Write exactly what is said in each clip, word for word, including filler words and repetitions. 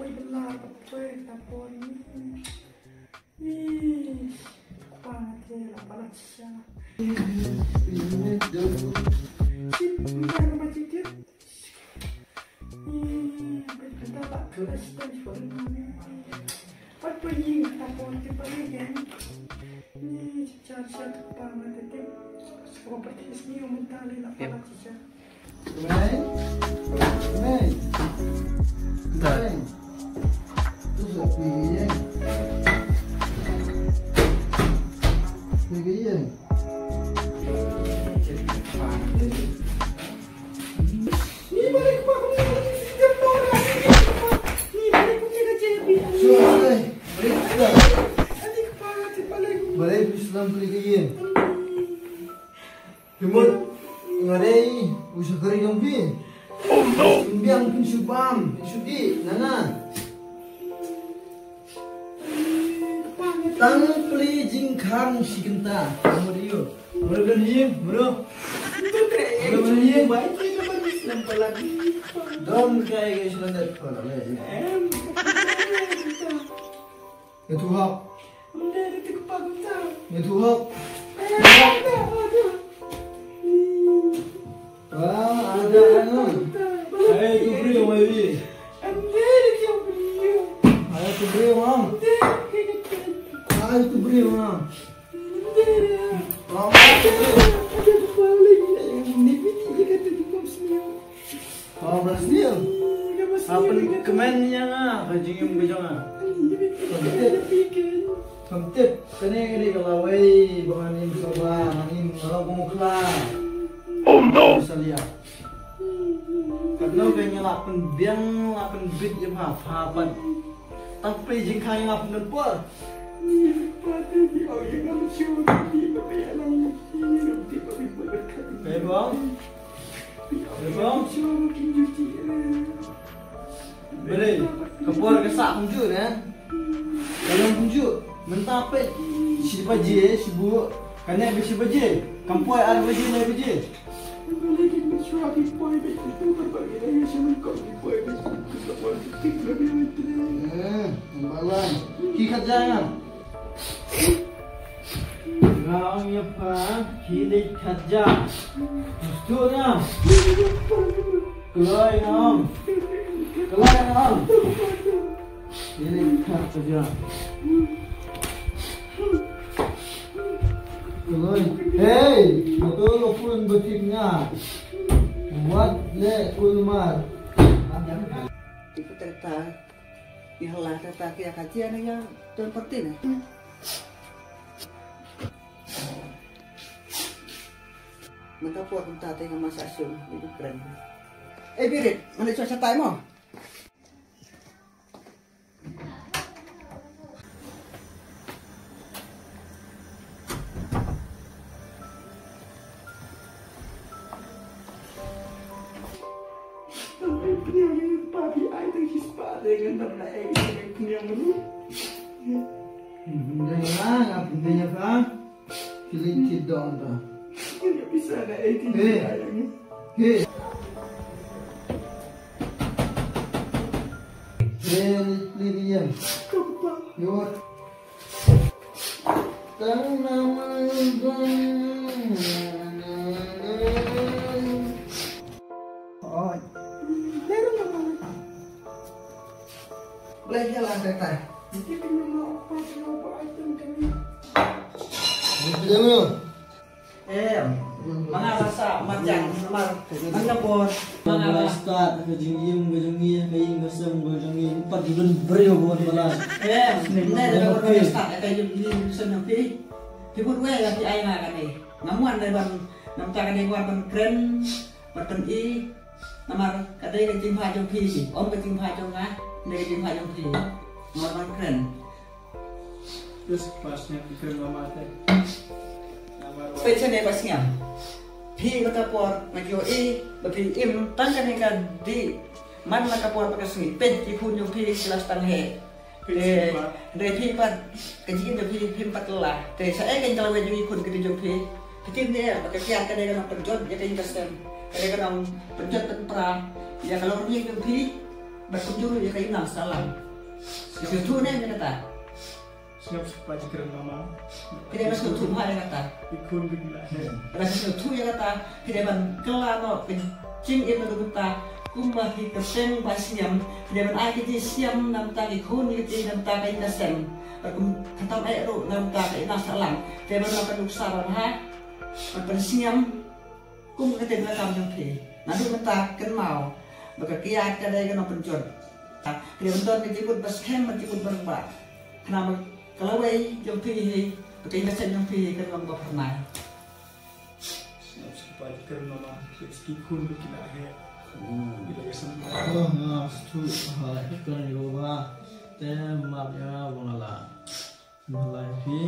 Bla, poi, ta poi. Ih, pa te la pala cha. Sim, ba ba ti ti. Ih, ba ba ba. Pat poi ing ta poi ti pa ing. Ih, cha cha ta pa ma te te. Ko pa ti sni o mentali la pala cha. Kumai? Kumai? Bentar. Kumai? Tu siapa ni? Ni dia. Ni balik pa aku ni. Ni balik aku ni. Suai. Balik kita. Balik Islam balik dia. Phi mut nga dei u shakri jong phi. Oh no! Phin biang, phin shu bam, phin shu dih na nga. Tang pli jingkhang shi kynta. Mut ïa u. Mut ban ïa, mut. Mut ban ïa. Dom kai kai shi landet pala le. Ïa tu hok. Ïa tu hok. Ah, ada, ada. Hai tu briew, mai wi. Hai tu briew, mam. Hai tu briew, mam. Mam, hai tu briew. Oh, Brazil. Apa ni kmen ïa nga, ka jingim ka jong nga. Kam tip. Kam tip. Kane ka dei ka lawei ba ngan im sha ba, ngan im nga la bong kla. Oh no. Salia. Katno ka ngi la pynbiang, la pynbit ïa pha, pha pat. Tapi jingkhang ïa nga pynpor. Bang. Bang. Bele, ka por ka sah kumjuh ne. Ka long kumjuh. Mynta peit shi baje, shi buh. Kane ba shi baje. Kam poi ar baje, lai baje. Hmm, balang. Ki khat ja nga. Nga ong ïa pha, ki leit khat ja. Mustu na. Kloi nga ong. Kloi nga ong. Ki leit khat ja. Kloi. Hey, betul pun betik nga. Wat le kulmar. Ibu terta. Ïa la ta ta ki ïa ka jia na ïa tuan parti na. Mynta por mynta te nga ma sa sum ni tu kren. Eh, Birit, mana cuaca tai mo? Hey. Hey. Hey, Lilian. Yo. Tang nama bang. Oi. Boleh jalan, Tata. Nanti kena mau apa, kena apa item kami. Ini dia, Bro. Em, ma nga la sah marjan namar man ka por ma nga la start ka jingim ka jong ngi, ka ïing ka sem ka jong ngi, pat ju don briew bad balang. Em, ne da ka por start ka jingim ka sem jong phi. Phi bud wei ïa phi ai nga kane. Nga mon dei ban, namar kane nga wan ban kren, ban pyni. Namar ka dei ka jingbha jong phi, ym ka jingbha jong nga, ka dei ka jingbha jong phi. Nga wan ban kren. Peit shane ba sngap. Phi, man ka por nga ïohi ba phi im tang kane ka dih. Man la ka por ba ka sngi, peit ki khun jong phi ki la sdang heh. Te hynrei phi pat ka jingim jong phi phim pat kylla. Te shaei ka jingkylli jong ki khun ki dei jong phi? Phi tip ne ba ka kiad ka dei ka nongpynjot ïa ka ïing ka sem, ka dei ka nongpynjot pynpra ïa ka longïing jong phi. Bad kumjuh ruh ïa ka imlang sahlang. Sngewthuh ne ïa kata. Sngewthuh ba jingkren mama. Ki dei ban sngewthuh bha ïa kata. Ki khun ki la heh. Lada sngewthuh ïa kata, ki dei ban kylla noh ka jingim na ka bynta. Kumba ki kyrteng ba sngem, ki dei ban ai ka jingsngem na bynta ki khun ki kti na bynta ka ïing ka sem. Bad kum khamtam eh ruh na bynta ka imlang sahlang. Ki dei ban long ka nuksa ba bha. Ban pynsngem. Kum ka ktien ka kam jong phi. Naduh mynta kynmaw ba ka kiad ka dei ka nongpynjot. Ka dei ban don ka jingmut ba skhem bad jingmut ba rangbah. Khnang ba ka lawei jong phi hi, ba ka ïing ka sem jong phi hi kan long ba phyrnai. Sngap sngap ïa ka kren mama, ki khun ki la heh. Ki la ïasam. Oh, nga sngewthuh ha ïa ka kren ïa u ba. Te map ïa nga ba nga la Mlei phi.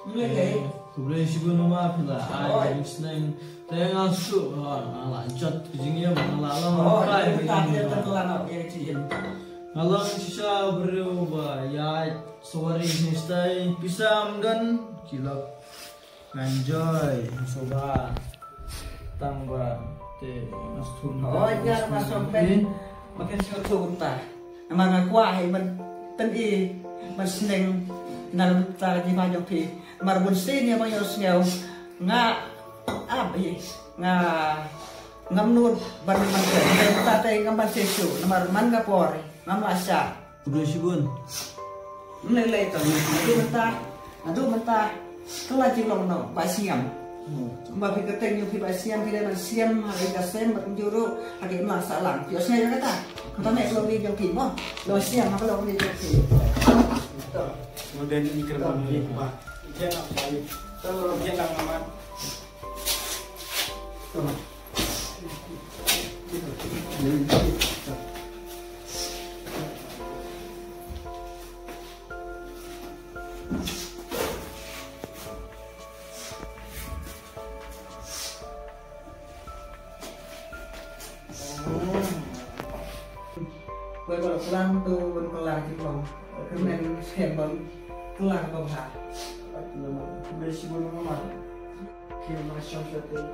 Mlei. Eh, khublei shibun mama phi la ai jingsneng. Te nga shu, ha, nga la jot ka jingim, nga la long. Oh, kai, ka jingim. Nga long shisha briew ba ïaid sawari, shisha pisa ym don, ki lok. Ngan enjoy, sngewbha. Tang ba te mas thum. Oh, ïa, mas thum pen. Makin sngewthuh kumta. Namar nga kwah hi ban pyni, ban sneng na ka bynta ka jingma jong phi. Namar bun sien ïa ba ïohsngew nga ap hi, nga ngam nud ban, ban kren. Te ngam ban shisha, namar man ka por ngam lah shah. Khublei shibun. Mlei lei tang, naduh mynta, naduh mynta ka la jinglong noh ba sngem. Hmm. Ba phi kyrteng jong phi ba sngem, phi dei ban sngem ha ka ïing ka sem, bad kumjuh ruh ha ka imlang sahlang. Phi ïohsngew ïa kata? Kata ne ka long ri jong phi mo. Long sngem ha ka long ri jong phi. To. Mo dei ni kyrteng jong phi ba. Ïa na ba. To, ïa na ma. To. Wei ba la plan to ban kylla jinglong. Kyrmen skhem ban kylla kaba bha. Kyrmen shibun mama. Kyrmen shibun.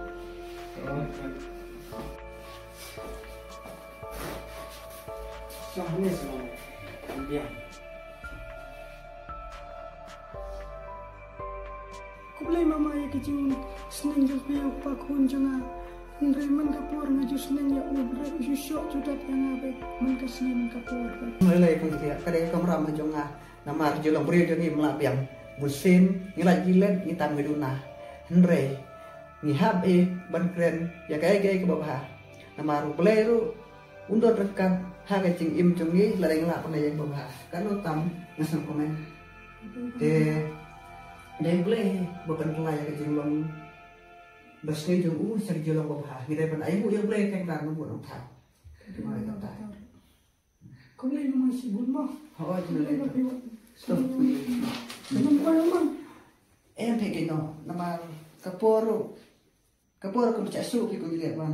Khublei mama ïa ki jingsneng jong phi u kpa khun jong nga. Hynrei man ka por nga ju sneng ïa u, hynrei u ju shoh ju dat ïa nga beit man ka sngi man ka por beit. Hynrei lei ka dei ka kamram jong nga. Namar ju long briew jong ngi ym lah biang. Bun sien ngi lait ngi let ngi tam ngi duna. Hynrei ngi hap eh ban kren ïa kaei kaei kaba bha. Namar U Blei ruh un don ryngkat ha ka jingim jong ngi lada ngi lah ban ïa kaba bha. Katno tam nga sngewkmen. Te dei U Blei ba pynkylla ïa ka jinglong ba sngewthuh jong u sha ka jinglong ba bha. Ngi dei ban ai nguh ïa U Blei kyrteng ba ngi bun nongthaw. Khublei mama shibun mo. Hooid, khublei. Stop. Em phi kino, namar ka por, ka por kum cha shu phi kum leh ban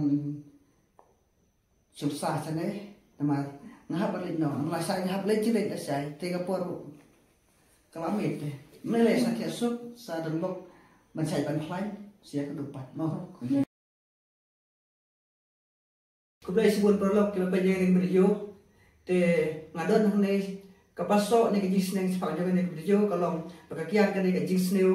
sum sa sa ne, namar nga hap ban leit no, namar la sa nga hap leit jin leit la sa, te ka por ka la miet te. Mlei lei sa thiah suk, sa don bok ban sa ban khlaiñ, sia ka dupat mo. Khublei shibun paralok kiba peit ïa kane ka video. Te nga don hangne ka paso ne ka jingsneng shaphang jong kane ka video ka long ba ka kiad kane ka jingsniew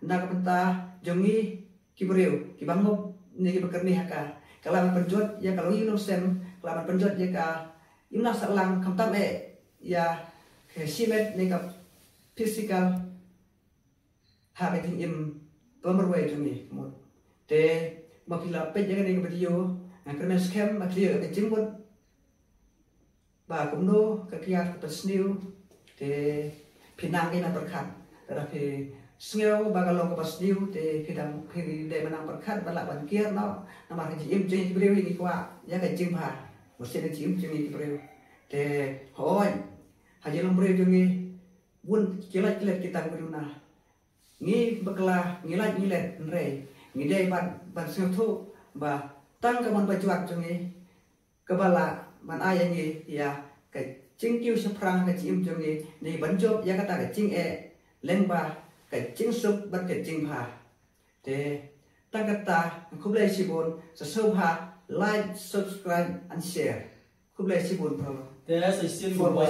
na ka bynta jong ngi ki briew kiba ngop ne kiba kyrni ha ka. Ka la ban pynjot ïa ka longïing longsem, ka la ban pynjot ïa ka imlang sahlang khamtam eh ïa ka shimet ne ka physical ha ka jingim ba marwei jong ngi mut. Te ma phi la peit ïa kane ka video nga kyrmen skhem ba phi ïoh ka jingmut ba kumno ka kiad ka pynsniew. Te phi nang ïa na pyrkhat lada phi sngew ba ka long ka pynsniew te phi dang phi dei ban nang pyrkhat ba lah ban kiar noh. Namar ka jingim jong ngi ki briew ngi kwah ïa ka jingbha. Mutsi ka jingim jong ngi ki briew. Te hooid ha jinglong briew jong ngi bun ki lait ki let ki tang ki duna. Ngi bakla ngi lait ngi let hynrei ngi dei ban ban sngewthuh ba tang ka mon ba jwat jong ngi kaba lah ban ai ïa ngi ïa ka jingkiew shaphrang ka jingim jong ngi ne ban jop ïa kata ka jingeh lyngba ka jingsuk bad ka jingbha. Te tang kata khublei shibun sa sngewbha like, subscribe and share. Khublei shibun phrang. Te sa shisien ba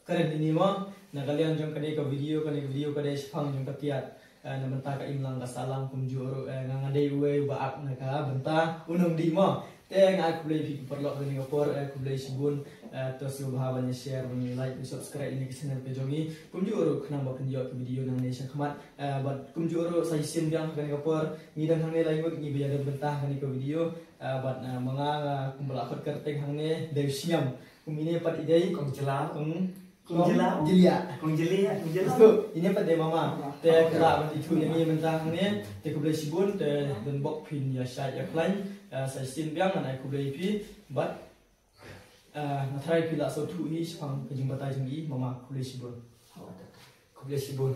kren ïa kane mo, na ka liang jong kane ka video, kane ka video ka dei shaphang jong ka tiat. Na bynta ka imlang ka sahlang kumjuh ruh nga nga dei uwei ba ak na ka bynta u nongdie mo. Te nga ai khublei phi ki paralok kane ka por, khublei shibun. To sngewbha ban ïa share, ban ïa like, ban subscribe ïa ka channel ka jong ngi. Kumjuh ruh khnang ba phin ïoh ki video nangne shakhmat. Bad kumjuh ruh sa shisien biang kane ka por ngi dang hangne lai ngut ngi ba ïa dang bynta kane ka video. Bad ma nga kumba la khot kyrteng hangne dei u Sniam. Kum ine pat i dei Kong Jylla. Kong Kong Jylla. Jylla. Kong Jylla, Kong Jylla. Ine pat dei mama. Te ka la ban ithuh ïa ngi mynta hangne. Te khublei shibun te don bok phin ïa shait ïa khlaiñ. Sa shisien biang ngan ai khublei phi. Bad nga tharai phi la sngewthuh hi shaphang ka jingbatai jong i mama, khublei shibun. Khublei shibun.